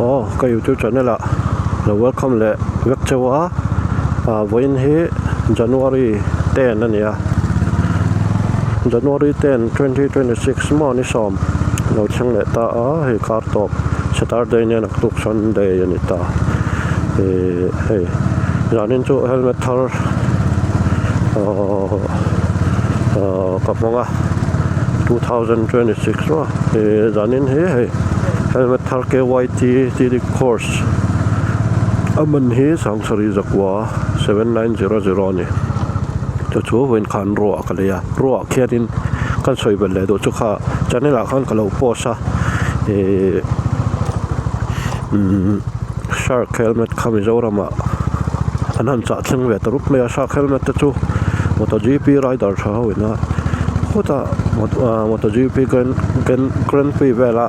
Aw ka youtube channel ah lo welcome leh vek cheu a ah vawiin hi January 10 a ni a January 10 2026 maw ni sawm lo thleng leh ta a hei kar tawp Saturday nia naktuk Sunday a ni ta ihh hei zanin chu helmet thar ahh ahh ka hmang a 2026 maw ihh zanin hi hei helmet thar KYT T course a man hi sangsarih zakua 7900 a ni chu chu vawiin khan ruah ka lei a ruah khianin kan sawi belh leh duh chu kha channel ah khan ka lo post a ihh umm shark helmet kha Mizoram ah an han chah thleng ve ta rup mai a shark helmet te chu MotoGP rider tha ho in a khawtah MotoGP grand grand grand prix vela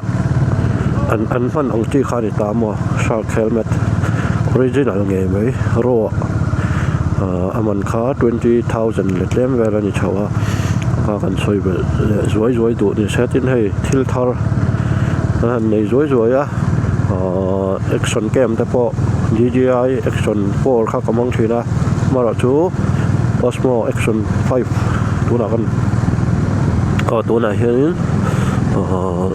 an an hman ang chi kha a ni ta maw shark helmet original ngei mai raw ah a man kha 20,000 leh tlem vel a ni chho a kha kan sawi belh leh zuai zuai duh ni se tin hei thil thar an han nei zuai zuai a ahh action cam te pawh D_J_I action 4 kha ka hmang thin a amaherawhchu osmo action 5 tunah kan aw tunah hianin ahh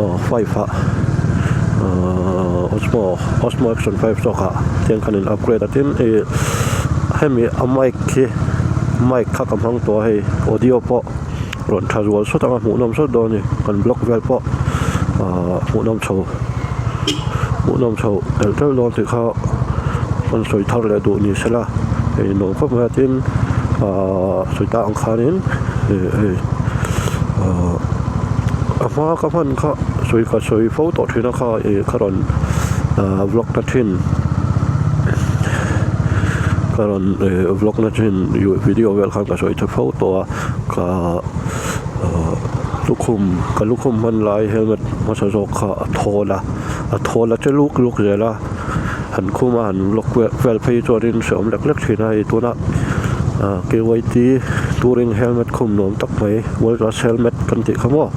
aw 5 ah ahh osmo osmo action 5 zawk ah tiang khan in upgrade a tin ih hemi a mic hi mic kha ka hmang tawh a hei audio pawh rawn tha zual sawt ang a hmuhnawm sawt dawn a ni kan block vel pawh ahh hmuhnawm chho hmuhnawm chho telh telh dawn tih kha rawn sawi thar leh duh ni sela hei nuam khawp mai a tin ahh sawi tak ang khanin ih hei ahh a hma ka hman kha sawi ka sawi fo tawh thin a kha ih ka rawn ahh vlog ta thin ka rawn ih vlog na thin video vel khan ka sawi tha fo tawh a ka ahh lukhum ka lukhum hman lai helmet hmasa zawk kha a thawl a a thawl a che luk luk zel a han khum a han vlog vel phei chuanin hreawm lek lek thin a hei tuna ah K Y T touring helmet khum nuam tak mai world class helmet kan tih kha maw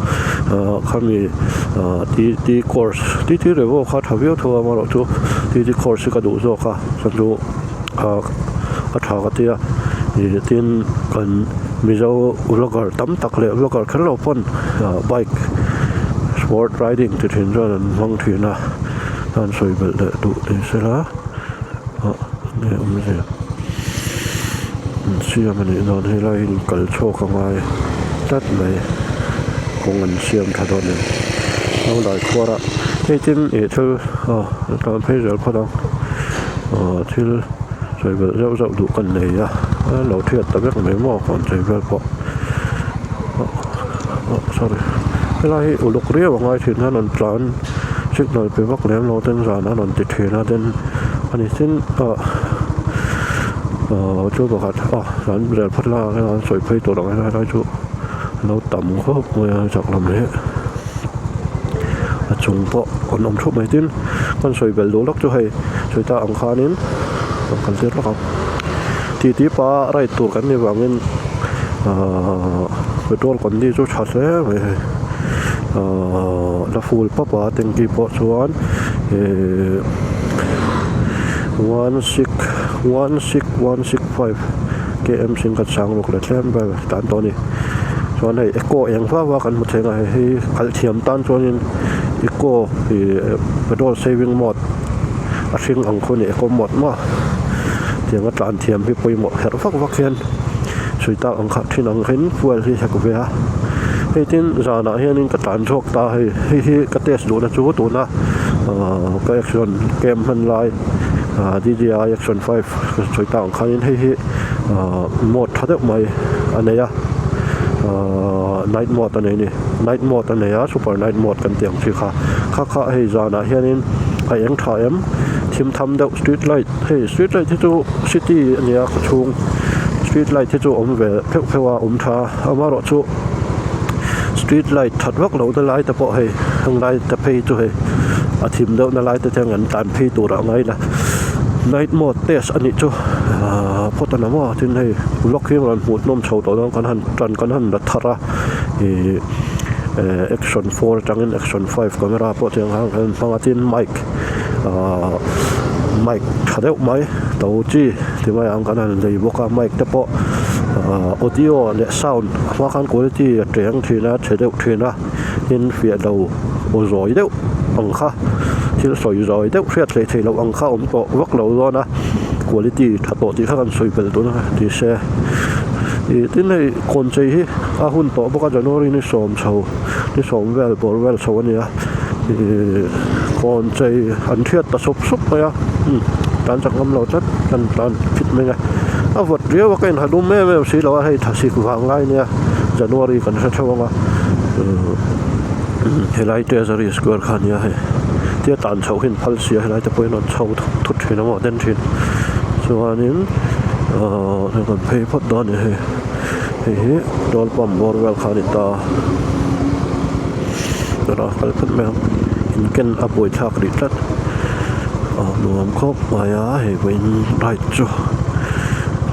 ah khami ah T T course T T revo kha tha viau tho a amaherawhchu T T course hi ka duh zawk a chuan chu ah a tha ka tia ih tin kan mizo vlogger tam tak leh vlogger kher lo pawn ah bike sport riding ti thin chuan an hmang thin a an sawi belh leh duh ni sela ah enge awmzia an siam a nih dawn helai hi kal chhuak a ngai tlat mai kawng an siam tha dawn em lo lai khuar a hei tin ih thil aw an tlan phei zel phawt ang aw thil sawi belh zauh zauh duh kan nei a lo thiat ta vek mai maw kawn chei vel pawh oh sorry helai hi uluk riau a ngai thin hian an tlan signal pe vak lem lo ten zan an rawn ti thin a ten ani tin ah ah chu pakhat ah an rel phawt la an sawi phei tur ang helai lai chu a lo tam khawp mai a chak lam hi a chung pawh an awm thup mai tin kan sawi belh duh lawk chu hei sawi ta ang khanin kan kal tir lawk ang titi pa ride tur kan nih vangin ahh petrol condi chu tha hle mai hei ahh la full pap a tanky pawh chuan ihh one six one six one six five km singkhat sang ruk leh tlem vel tan tawh a ni chuan hei eco eng vak vak kan hmu thei ang a hei hi khalh thiam tan chuanin eco ih petrol saving mode a hring ang khu a ni eco mode maw tiang a tlan thiam hi pawimawh herh vak vak hian sawi tak ang kha thin ang khin fuel hi hek ve a hei tin zanah hianin ka tlan chhuak ta hei hei hi ka test duhna chu tuna ahh ka action cam hman lai ahh D_J_I action 5 ka sawi tak ang khanin hei hi ahh mode tha deuh mai a nei a ahh night mode a nei a ni night mode a nei a super night mode kan tih ang chi kha kha kha hei zanah hianin a eng tha em thim tham deuh street light hei street light hi chu city a ni a khaw chhung street light hi chu awm ve pheuh pheuh a awm tha a amaherawhchu street light that vak loh na lai te pawh hei heng lai te phei chu hei a thim deuh na lai te hian an tlan phei tur ah ngai la night mode test a nih chu ahh phawt a ni maw tin hei vlog hi rawn hmuh hnawm chho tawh dawn kan han tan kan han la thar a ihh. Eh action 4 atangin action 5 camera pawh tiang khan kan hmang a tin mic ahh mic tha deuh mai to chi ti mai ang kan han lei bawk a mic te pawh ahh audio leh sound a hma khan quality a teng thin a chhe deuh thin a tin fiah lo aw zawi deuh ang kha thil sawi zawi deuh hriat hleih theih loh ang kha a awm tawh vak lo dawn a quality tha tawh tih kha kan sawi belh tun a ti se ih tin hei kawn chei hi a hun tawh bawk a January ni sawm chho ni sawm vel bawr vel chho a ni a ihh kawn chei an hriat ta sup sup mai a umm tlan chak ngam lo tlat kan tlan fit mai a a vawt riau a ka inha dum em em si lo a hei thlasik vang lai nia January kan hre theuh ang a uhh helai treasury square kha a nia hei tia tan chhoh hi an phal si a helai te pawhin an chho thut thut thin a maw den thin chuanin ahh hei kan phei phawt dawn a ni hei. Hei hi petrol pump bawr vel kha a ni ta a kal phawt mai ang in ken a buaithlak rih tlat a nuam khawp mai a hei vawiin ride chu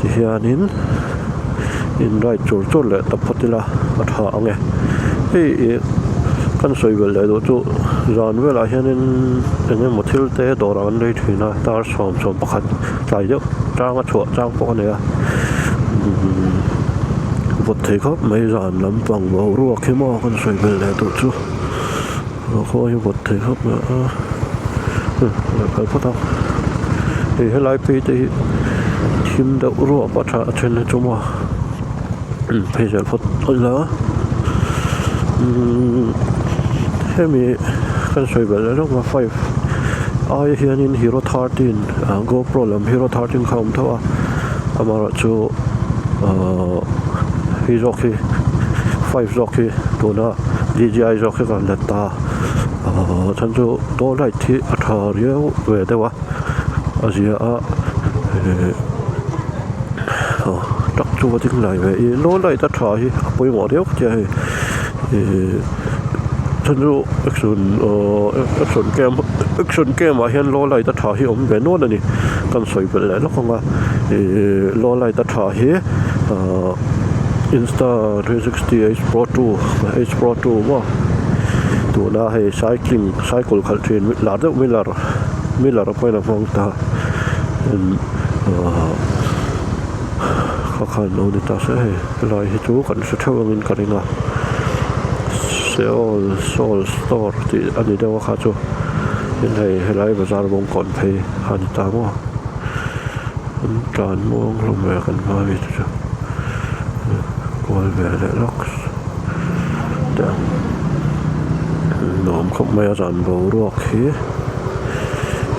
tihianin in ride chur chur leh ta phawt ila a tha ang e hei ih kan sawi belh leh duh chu zan velah hianin eng emaw thil te dawrah an lei thin a dar 11 tlai deuh tanga chhuah chang pawh a nei a vawt thei khawp mai zan lampang boruak hi maw kan sawi belh leh duh chu khaw hi vawt thei khawp mai a kal phawt ang hei helai phei te hi thim deuh ruap a tha a then hi chu maw phei zel phawt ila umm hemi kan sawi belh leh lawk a 5 ai hianin hero 13 ah gopro lam hero 13 kha a awm tho a amaherawhchu ahh hei zawk hi 5 zawk hi tuna D_J_I zawk hi ka han let ta ahh chhan chu low light hi a tha riau ve deuh a a zia a ehh aw truck chu a ding lai ve ih low light a tha hi a pawimawh riau ka tia hei ihh chhan chu action ahh action cam action cam ah hian low light a tha hi a awm ve nual a ni kan sawi belh leh lawk ang a ihh low light a tha hi ahh insta 360 h pro 2 h pro 2 maw tuna hei cycling cycle khalh thin lar deuh miller miller a pawhin a hmang ta ahh kha khan lo ni ta se hei helai hi chu kan hre theuh angin ka ring a seoul soul store tih a ni deuh a kha chu tin hei helai bazar bawngkawn phei kha a ni ta maw an tlan muang hlawm ve kan hma ami te chu kual ve leh lawk teh ang nuam khawp mai a zan boruak hi.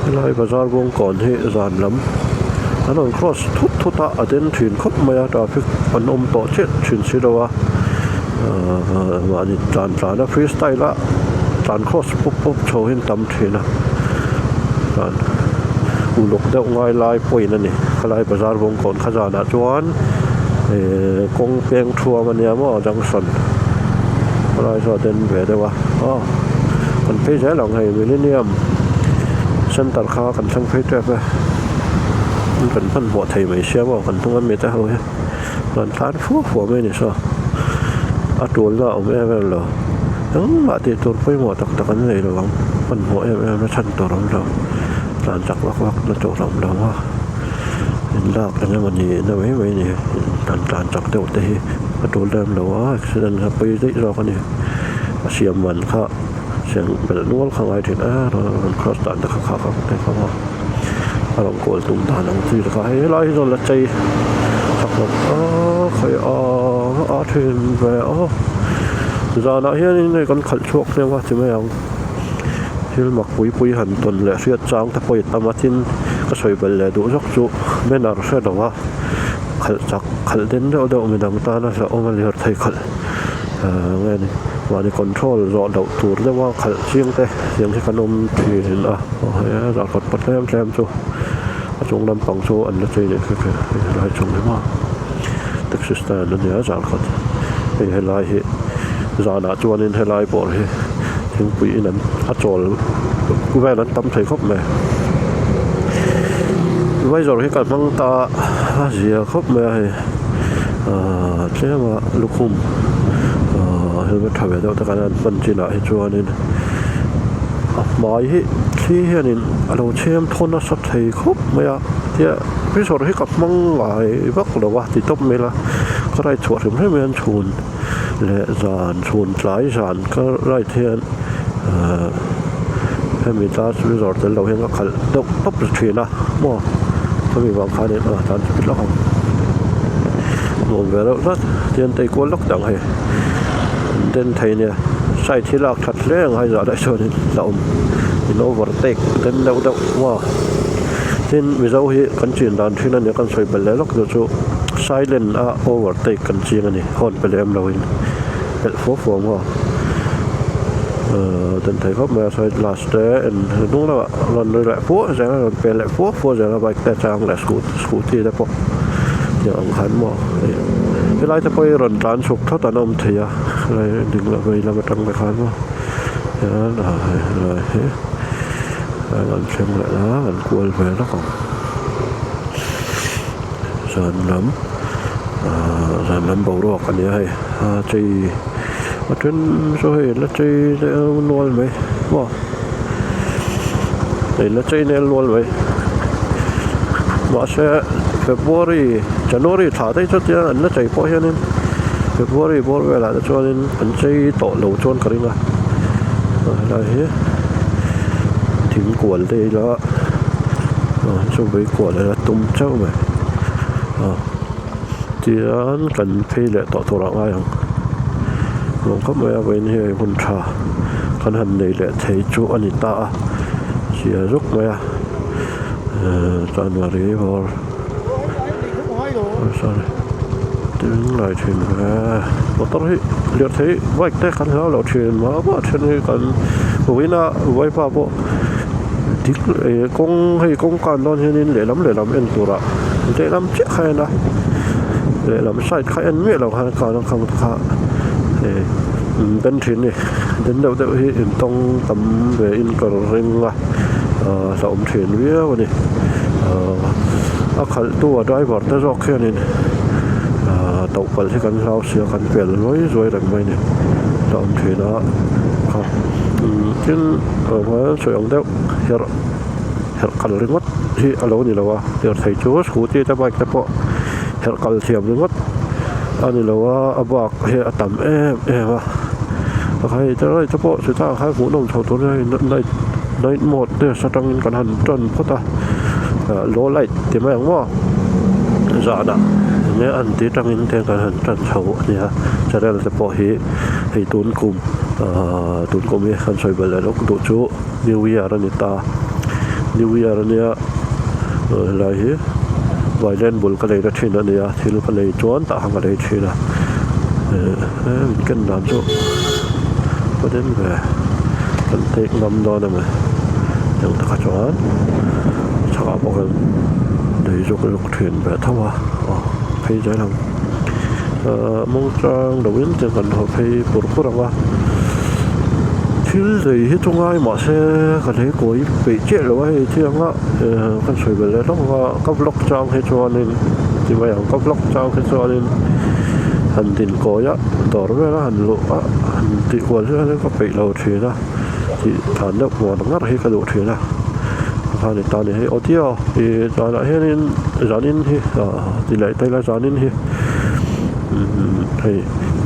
Helai bazar bawngkawn hi zan lam an rawn cross thut thut a a den thin khawp mai a traffic an awm tawh chiah thin si lo a ahh mahni tlan tlan a free style a tlan cross pawp pawp chho hi an tam thin a tlan uluk deuh ngai lai point a ni helai bazar bawngkawn kha zanah chuan ehh kawng peng thuam a nia maw junction helai chu a den ve deuh a aw. Kan phei zel ang hei Millennium Center kha kan thleng phei tep e kan hmanhmawh thei mai sia maw kan hnung ami te ho hi an tlan fua fua mai a ni saw a tulna a awm em em lo engmah tih tur pawimawh tak tak an nei lo ang hmanhmawh em em a chhan tur a awm lo tlan chak vak vak na tur a awm lo a inlak eng emaw ni na mai mai a ni an tlan chak deuh te hi a tul em lo a accident a pawi daih zawk a ni. A siam man kha siam belh nual kha ngai thin a rawn cross dan te kha kha kha te kha maw a rawn kawl tum dan ang chi te kha hei helai hi chuan la chei chak lo a khai a a thin ve a zanah hianin hei kan khalh chhuak hnem a ti mai ang thil mak pui pui han tawn leh hriat chang te pawh i tam a tin ka sawi belh leh duh zawk chu banner hre lo a khalh chak khalh den deuh deuh midang tana hlauhawm a lirthei khalh. Ahh nge ni mahni control zawh loh tur deuha khalh chiang te tiang hi kan awm thin a aw hei a zah kawt pawt tlem tlem chu a chung lampang chu an la chei leh khek e hei helai chung hi maw taxi stand a nia zah kawt hei helai hi zanah chuanin helai bawr hi thingpui in an a chawl vel an tam thei khawp mai visor hi ka hmang ta a zia khawp mai a hei. Ahh tlema lukhum ahh. Helmet tha ve deuh te kan han hman chinah hi chuanin a hmai hi thli hianin a lo chhem thaw nasa thei khawp mai a tia visor hi ka hmang ngai vak lo a ti tawp mai ila ka ride chhuah hrim hrim hian chhun leh zan chhun tlai zan ka ride hian ahh hemi glass visor tel lo hian ka khalh deuh tawp thin a maw chumi vang khanin a tlan chhuak lawk ang nuam ve reuh tlat tihian tei kual lawk teh ang hei an den thei nia side hi lak that hle ang hai zah daih chuanin la awm in overtake den deuh deuh maw tin mizo hi kan chin dan thin a nia kan sawi belh leh lawk chu chu silent a overtake kan ching a ni horn pe lem lo in pelh fua fua maw ahh den thei khawp mai a side glass te en hnung lamah rawn ri leh fua zel a rawn pel leh fua fua zel a bike te chang leh scooty te pawh tiang ang khan maw hei helai te pawh hi rawn tlan chhuk thawt an awm thei a helai ding lam vei lam atang te khan maw hian ah hei helai hi an thleng leh a an kual ve lawk ang zan lam ahh zan lam boruak a nia hei a chei a then chu hei la chei nel nual mai maw hei la chei nel nual mai mahse february january thla te hi chu tiang an la chei pawh hianin february bawr velah te chuanin an chei tawh lo chuan ka ring a helai hi thingkual te ila chu vei kual ila tum chauh mai tian kan phei leh tawh tur ah ngai ang nuam khawp mai a vawiin hi hei hun tha kan han nei leh thei chu a ni ta a zia zuk mai a ehh january bawr sorry tin lai thin ve motor hi lirthei bike te kan hlau loh thin mah mah then hi kan vawiin a vaipa pawh dik eh kawng hei kawng kan dawn hianin lehlam lehlam en turah lehlam chiah kha a en a lehlam side kha en miah lo khan kan a khang te kha eh den thin a ni den deuh deuh hi intawng tam ve in ka ring a ah hlauhawm thin viau a ni ah a khalh tu a driver te zawk hianin ah toh palh hi kan hlau sia kan pel zuai zuai reng mai a ni hlauhawm thin a kha tin sawi ang deuh herh herh kal ringawt hi a lo ni lo a lirthei chu scooty te bike te pawh herh kal thiam ringawt a ni lo a a bak hi a tam em em a hei te te pawh chutah khan hmuhnawm chho tur hian night night mode te atangin kan han tan phawt a ah low light ti mai ang maw zanah enge an tih atangin te kan han tan chho a nia channel te pawh hi hei tun kum ahh tun kum hi kan sawi belh leh lawk duh chu. New year a ni ta new year a nia helai hi violin bul ka lei na thin a nia thil ka lei chuan tah khan ka lei thin a eh min ken dan chu ka den ve kan take ngam dawn a ni tiang takah chuan chhakah pawh hian lei zawk zawk thin ve tho a aw phei zel ang ahh mawngchang lo in tiang kan haw phei pur pur ang a. Thil lei hi chu ngai mahse ka lei kawi peih chiah lo a hei thiang a eh kan sawi belh leh hlauh a ka vlog chang hi chuanin ti mai ang ka vlog chang hi chuanin han din kawi a dawr vel a han luh a han tih kual hian ka peih lo thin a tih than deuh muan ngar hi ka duh thin a kha ni ta ni hei audio ih zanah hianin zanin hi ah ti leh ta ila zanin hi umm hei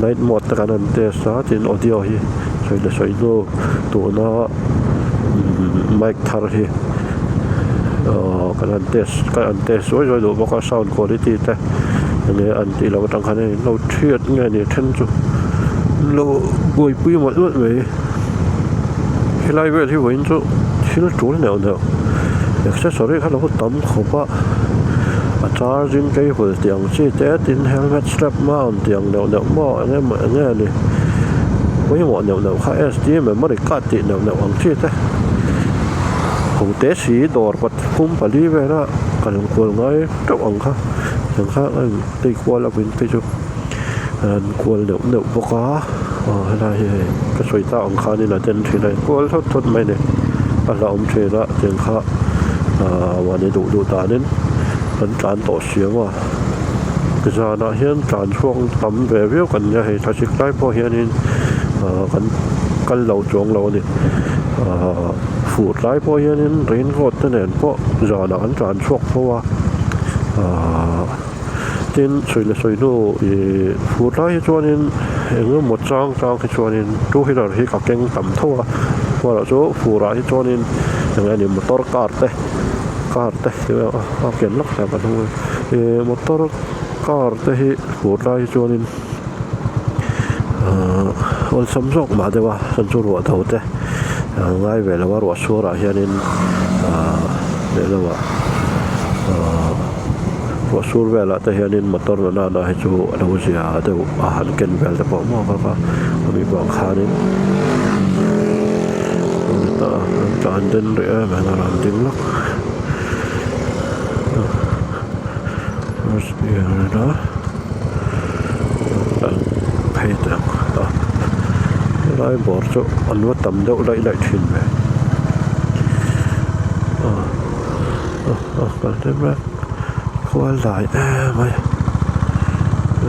night mode te kan han test a tin audio hi sawi leh sawi hnu tuna umm mic thar hi ahh kan han test kan han test zuai zuai duh bawk a sound quality te enge an tih loh atang khan hei lo thiat nge ni then chu lo buaipui mawlh mawlh mai helai vel hi vawiin chu thil tul neuh neuh accessory kha lo tam khawp a a charging cable tih ang chi te tin helmet strap mount tih ang neuh neuh maw eng emaw eng nge ni pawimawh neuh neuh kha sd memory card tih neuh neuh ang chi te ho te si dawr pathum pali vela kal kual ngai teuh ang kha tiang kha a in tei kual a vawiin phei chu an kual neuh neuh bawk a aw helai hi hei ka sawi tak ang khanin a den thin a kual thawt thawt mai a ni a hlauhawm thin a tiang kha ahh mahni duh duh danin an tlan tawh siam a zanah hian tlan chhuak tam ve viau kan nia hei thlasik lai pawh hianin. kan kal lo chuang lo a ni ahh fur tlai pawh hianin rain coat te nen pawh zanah kan tlan chhuak fo a ahh tin sawi leh sawi hnu ihh fur tlai hi chuanin eng emaw chang chang hi chuanin two wheeler hi ka keng tam tho a erawh chu furah hi chuanin eng nge ni motor car te car te a ken lawk tak a hnung ihh motor car te hi fur lai hi chuanin ahh awlsam zawk mah deuh a chuan chu ruah tho te a ngai ve lo a ruah suar ah hianin ahh lehlamah ahh ruah sur velah te hianin motor na nana hi chu a lo zia deuh a han ken vel te pawh maw kha ami vang khanin an tlan den rih em em a rawn ding lawk. Phei teh ang a helai bawr chu an va tam deuh laih laih thin ve ah ah ah kal tir mek khual dai em mai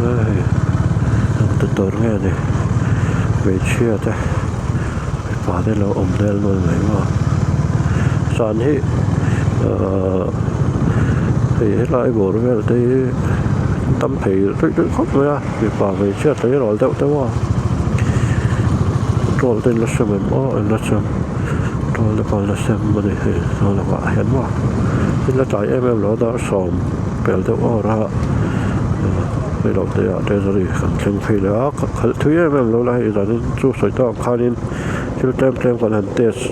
hei engti tur nge ni hmeichhia te mipa te lo awm vel nual mai maw zan hi ahh hei helai bawr vel te hi tam thei luih luih khawp mai a mipa hmeichhia tleirawl deuh deuh a petrol te in la sem em aw in la sem petrol te pawh an la sem a ni hei hma lamah hian maw in la tlai em em lo a dar sawm pel deuh awr a reilote ah treasury kan thleng phei leh a khalh thui em em lo la hei zanin chu sawi tawk ang khanin thil tlem tlem kan han test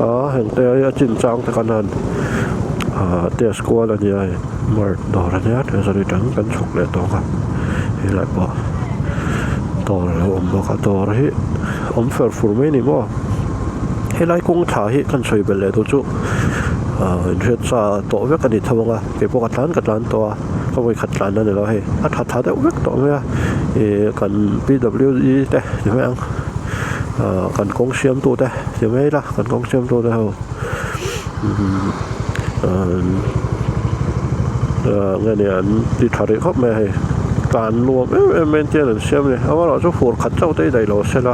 a heng te a chin chang te kan han ah test kual a nia hei mart dawr a nia treasury tang kan chhuk leh tawk a helai pawh dawr a lo awm bawk a dawr hi awm fer fur mai a ni maw helai kawng thla hi kan sawi belh leh duh chu ah inhriat sa tawh vek a ni tho ang a keipawh ka tlan ka tlan tawh a. Ka vawikhat tlan a ni lo hei a tha tha deuh vek tawh mai a ih kan P W E te ti mai ang ah kan kawng siam tu te ti mai ila kan kawng siam tu te ho ah nge ni an ti tha rih khawp mai a hei tlan nuam em em mai te hian an siam a ni amaherawhchu fur khat chauh te hi daih lo se la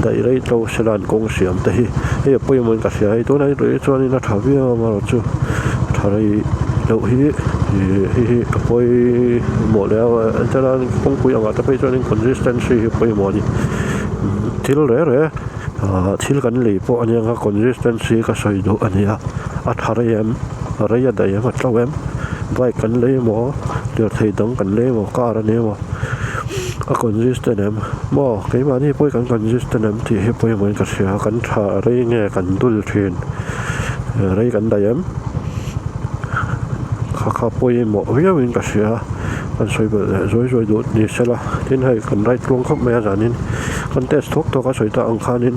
daih rei tlo se la an kawng siam te hi hei a pawimawh in ka hria hei tunah hi chuanin a tha viau a amaherawhchu tha rei deuh hi ih hei hi a pawimawh leh a entir nan kawngpui angah te phei chuanin consistency hi a pawimawh a ni thil reh reh ah thil kan lei pawh a nia nga consistency ka sawi duh a ni a a tha rei em a rei a daih em a tlo em bike kan lei emaw lirthei dang kan lei emaw car a ni emaw a consistent em maw keimahni pawh hi kan consistent em tih hi pawimawhin ka hria kan tha rei nge kan dul thin rei kan daih em. Kha kha pawimawh viauin ka hria a kan sawi belh leh zuai zuai duh ni sela tin hei kan right tluang khawp mai a zanin kan test thawk thawk a sawi tak ang khanin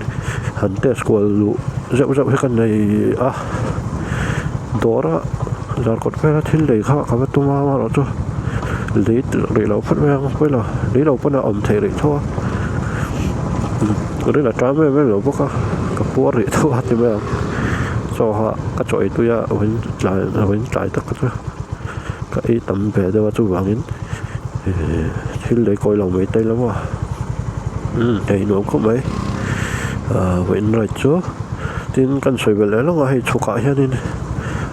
han test kual luh zeuh zeuh hi ka nei a dawra zarkawt vela thil lei kha ka va tum a amaherawhchu lei rih loh phawt mai ang pawilo lei lo pawn a awm theih rih tho a rin a tam em em lo bawk a ka puar rih tho a ti mai ang chaw ha. Ka chaw ei tui a vawiin tlai vawiin tlai tak kha chu ka ei tam ve deuh a chuvangin ihh thil lei kawi lo mai ta ila maw umm hei nuam khawp mai ahh vawiin ride chu tin kan sawi belh leh lawk a hei chhukah hianin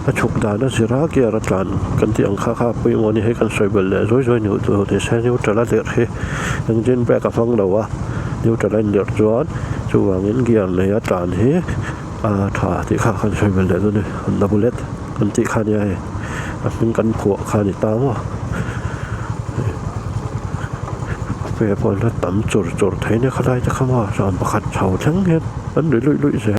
a chhuk dan a zir a gear a tlan kan tih ang kha kha pawimawh a ni hei kan sawi belh leh zuai zuai ni ni se neutral a lirh hi engine brake a hmang lo a neutral a inlirh chuan chuvangin gear nei a tlan hi. A tha tih kha kan sawi belh leh dawn a ni Honda Bullet kan tih kha ania hei a hming kan phuah kha a ni ta maw pe pawh an la tam chur chur thei nia khalai te kha maw ram pakhat chho thleng hian an ri luih luih zel.